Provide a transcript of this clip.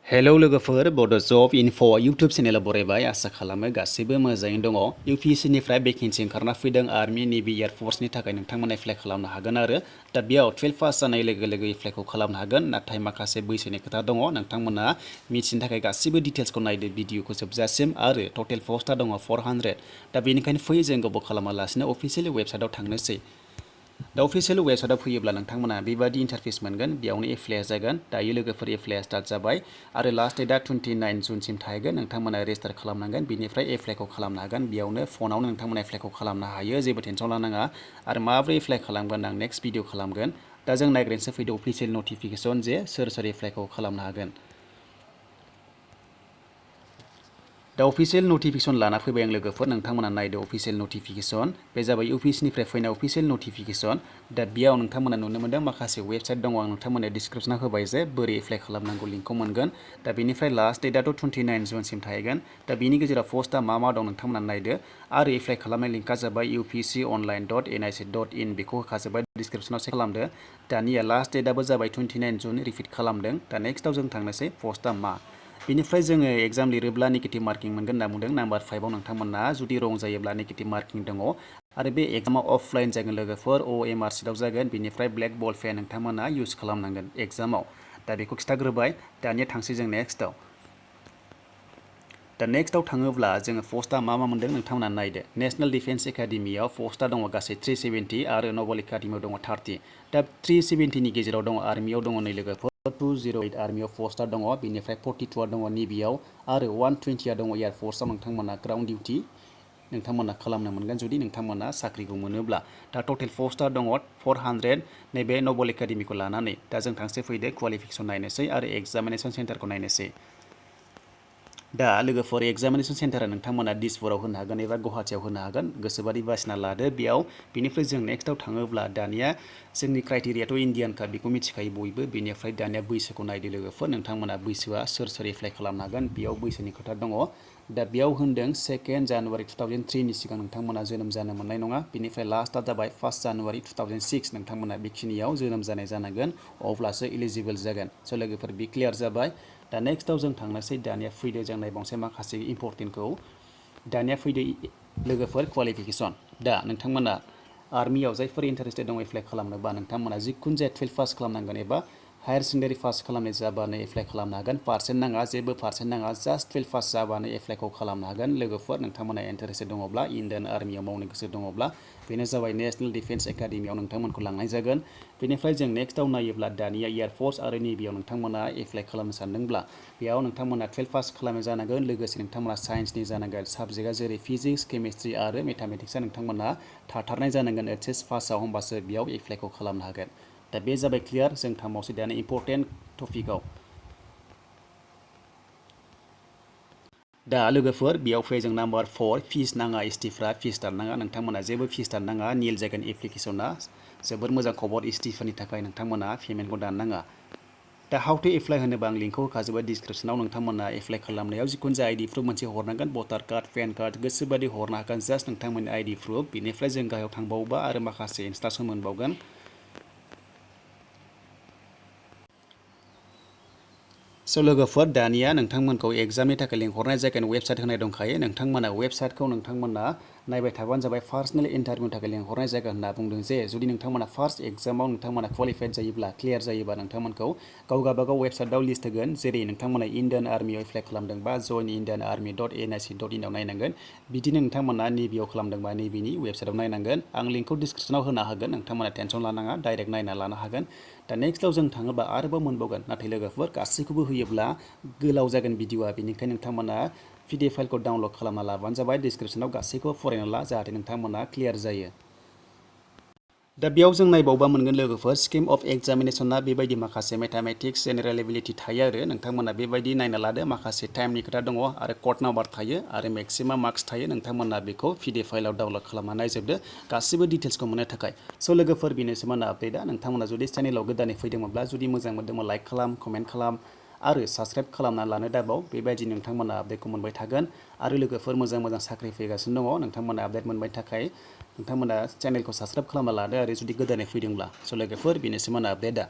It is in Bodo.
हेलौ लोगोफोर बड' जब इनफ' इउटुब चेनेलाव बरायबाय आसा खालामो गासैबो मोजाङैनो दङ UPSC निफ्राय भेकेन्सि ओंखारना फैदों आर्मि नेभि एयारफर्सनि थाखाय नोंथांमोना एप्लाइ खालामनो हागोन आरो दा बेयाव 12 पास जानाय लोगो लोगो एप्लाइखौ खालामनो हागोन नाथाय माखासे बैसोनि खोथा दङ नोंथांमोना मिथिनो थाखाय गासैबो डिटेल्सखौ नायदो भिडिअखौ जोबजासिम आरो टटेल पस्टआ दङ 400 दा बेनिखायनो फै जों गोबाव खालामालासिनो अफिसियेल वेबसाइटआव थांनोसै दा अफिसियेल वेबसाइटआव फैयोब्ला नोंथांमोना बेबादि इन्टारफेस मोनगोन बेयावनो एप्लाइआ जागोन दायो लोगोफोर एप्लाइआ स्टार्ट जाबाय आरो लास्ट डेटआ 29 जुनसिम थाहैगोन नोंथांमोना रेजिस्टार खालामनांगोन बिनिफ्राय एप्लाइखौ खालामनो हागोन बेयावनो फनावनो नोंथांमोना एप्लाइखौ खालामनो हायो जेबो टेनसन लानाङा आरो माबोरै एप्लाइ खालामगोन आं नेक्स्ट भिडिअ खालामगोन दा जों नायग्रोनोसै फैदो अफिसियेल नटिफिकेसन जे सोर सोर एप्लाइखौ खालामनो हागोन दा अफिसियेल नटिफिकेसन लाना फैबाय आं लोगोफोर नोंथांमोना नायदो अफिसियेल नटिफिकेसन बे जाबाय UPSCनिफ्राय फैनाय अफिसियेल नटिफिकेसन दा बेयाव नोंथांमोना नुनो मोनदों माखासे वेबसाइट दङ आं नोंथांमोननो डिसक्रिपसनाव होबाय जे बोरै एप्लाइ खालामनांगौ लिंकखौ मोनगोन दा बेनिफ्राय लास्ट डेटआथ' 29 जुनसिम थाहैगोन दा बेनि गेजेराव पस्टआ मा दं नोंथांमोना नायदो आरो एप्लाइ खालामनाय लिंकआ जाबाय upsconline.nic.in बेखौ होखाजोब्बाय डिसक्रिपसनाव चेक खालामदो दानिया लास्ट डेटआबो जाबाय 29 जुन रिपिट खालामदों दा नेक्स्टआव जों थांनोसै पस्टआ मा बिनिफ्राय जोङो एग्जाम लिरोब्ला नेगेटिभ मार्किं मोनगोन होनना बुंदों नाम्बार 5आव नोंथांमोना जुदि रं जायोब्ला नेगेटिभ मार्किं दङ आरो बे एग्जामा अफलाइन जागोन लोगोफोर OMR सिटआव जागोन बिनिफ्राय ब्लेक बल पेन नोंथांमोना इउज खालामनांगोन एग्जामाव दा बेखौ खिथाग्रोबाय दानिया थांसै जों नेक्स्टआव दा नेक्स्टआव थाङोब्ला जोङो पस्टआ मा मोनदों नोंथांमोना नायदो नेशनेल डिफेन्स एकाडेमियाव पस्टआ दङ गासै 370 आरो नभल एकाडेमियाव दङ 30 दा 370नि गेजेराव दङ आर्मियाव दङ नै लोगोफोर 208 आर्मियाव पस्टआ दङ बिनिफ्राय 42आ दङ नेभियाव आरो 120आ दङ एयारफर्सआव नोंथांमोना ग्राउन्ड डिउटि नोंथांमोना खालामनो मोनगोन जुदि नोंथांमोना साख्रिखौ मोनोब्ला दा टटेल पस्टआ दङ 400 नैबे नभल एकाडेमिखौ लानानै दा जों थांसै फैदो क्वालिफिकेसन नायनोसै आरो एग्जामिनेसन सेन्टारखौ नायनोसै दा लोगोफोर एग्जामिनेसन सेन्टारा नोंथांमोना दिसपुराव होनो हागोन एबा गुवाहाटियाव होनो हागोन गोसोबादि बासिना लादो बेयाव बिनिफ्राय जों नेक्स्टआव थाङोब्ला दानिया जोंनि क्राइटेरियाथ' इन्डियानखा बेखौ मिथिखायो बयबो बेनिफ्राय दानिया बैसोखौ नायदो लोगोफोर नोंथांमोना बैसोआ सोर सोर एप्लाइ खालामनो हागोन बेयाव बैसोनि खोथा दङ दा बेयाव होनदों 2 जानुवारि 2003नि सिगां नोंथांमोना जोनोम जानो मोननाय नङा बिनिफ्राय लास्टआ जाबाय 1 जानुवारि 2006 नोंथांमोना बेखिनियाव जोनोम जानाय जानांगोन अब्लासो इलिजिबोल जागोन स' लोगोफोर बे क्लियार जाबाय दा नेक्स्टआव जों थांनोसै दानिया फैदो जों नायबावनोसै माखासे इम्परटेन्टखौ दानिया फैदो लोगोफोर क्वालिफिकेसन दा नोंथांमोना आर्मियाव जायफोर इन्टारेस्टेड दङ एप्लाइ खालामनोबा नोंथांमोना जिखुनु जाया 12 पास खालामनांगोन एबा हायार सेकेन्डारि पास खालामनाय जाबानो एप्लाइ खालामनो हागोन पार्सेन्ट नाङा जेबो पार्सेन्ट नाङा जास्ट 12 पास जाबानो एप्लाइखौ खालामनो हागोन लोगोफोर नोंथांमोना इन्टारेस्टेड दङब्ला इन्डियान आर्मियाव मावनो गोसो दङब्ला बेनो जाबाय नेशनेल डिफेन्स एकाडेमियाव नोंथांमोनखौ लांनाय जागोन बेनिफ्राय जों नेक्स्टआव नायोब्ला दानिया एयारफर्स आरो नेभियाव नोंथांमोना एप्लाइ खालामनो सानदोंब्ला बेयाव नोंथांमोना 12 पास खालामनाय जानांगोन लोगोसे नोंथांमोना साइन्सनि जानांगोन साबजेक्टआ जेरै फिजिक्स केमिस्ट्रि आरो मेथामेटिक्सआ नोंथांमोना थाथारनाय जानांगोन HS पासआव होमबासो बेयाव एप्लाइखौ खालामनो हागोन दा बे जाबाय क्लियार जों थांबावसै दानि इम्परटेन्ट टपिकआव दा लोगोफोर बेयाव फै जों नाम्बार 4 फिस नाङा STफ्रा फिस दाननाङा नोंथांमोना जेबो फिस दाननाङा निल जागोन एप्लिकेसना जोबोर मोजां खबर STफोरनि थाखाय नोंथांमोना पेमेन्टखौ दाननाङा दा हाउ टु एप्लाइ होनोबा आं लिंकखौ होखाजोबाय डिसक्रिपसनाव नोंथांमोना एप्लाइ खालामनायाव जिखुनु जाया ID प्रुफ मोनसे हरनांगोन भटार कार्ड पेन कार्ड गोसोबादि हरनो हागोन जास्ट नोंथांमोननि ID प्रुफ बेनिफ्राय जों गाहायाव थांबावोबा आरो माखासे इन्सट्राक्सन मोनबावगोन स' लोगोफोर दानिया नोंथांमोनखौ एग्जामनि थाखाय लिंहरनाय जागोन वेबसाइट होनाय दंखायो नोंथांमोना वेबसाइटखौ नोंथांमोना नायबाय थाबानो जाबाय पार्सनेल इन्टारभिउनि थाखाय लिंहरनाय जागोन होनना बुंदों जे जुदि नोंथांमोना फार्स्ट एग्जामाव नोंथांमोना क्वालिफाइड जायोब्ला क्लियार जायोबा नोंथांमोनखौ गाव गाबागाव वेबसाइटआव लिस्ट होगोन जेरै नोंथांमोना इन्डियान आर्मियाव एप्लाइ खालामदोंबा जइन इन्डियान आर्मि.nic.in आव नायनांगोन बिदिनो नोंथांमोना नेभियाव खालामदोंबा नेभिनि वेबसाइटआव नायनांगोन आं लिंकखौ डिसक्रिपसनाव होना होगोन नोंथांमोना टेनसन लानाङा डाइरेक्ट नायना लानो हागोन दा नेक्स्टआव जों थाङोबा आरोबाव मोनबावगोन नाथाय लोगोफोर गासैखौबो होयोब्ला गोलाव जागोन भिडिअआ बेनिखायनो नोंथांमोना PDF फाइलखौ डाउनलड खालामना लाबानो जाबाय डिसक्रिपसनाव गासैखौबो फरायना ला जाहाथे नोंथांमोना क्लियार जायो दा बेयाव जों नायबावबा मोनगोन लोगोफोर स्किम अफ एग्जामिनेसना बेबायदि माखासे मेथामेटिक्स जेनेरेल एबिलिटि थायो आरो नोंथांमोना बेबायदि नायना लादो माखासे टाइमनि खोथा दङ आरो कड नाम्बार थायो आरो मेक्सिमाम मार्क्स थायो नोंथांमोना बेखौ PDF फाइलाव डाउनलड खालामना नायजोबदो गासिबो डिटेल्सखौ मोननो थाखाय स' लोगोफोर बेनोसैमोन आपडेटआ नोंथांमोना जुदि चेनेलाव गोदानै फैदोंमोनब्ला जुदि मोजां मोनदोंबा लाइक खालाम कमेन्ट खालाम आरो साबस्क्राइब खालामना लानो दाबाव बेबायदि नोंथांमोना आपडेटखौ मोनबाय थागोन आरो लोगोफोर मोजां मोजां साख्रि फैगासिनो दङ नोंथांमोना आपडेट मोनबाय थाखाय नोंथांमोना चेनेलखौ साबस्क्राइब खालामना लादो आरो जुदि गोदानै फैदोंब्ला स' लोगोफोर बेनोसैमोन आपडेटआ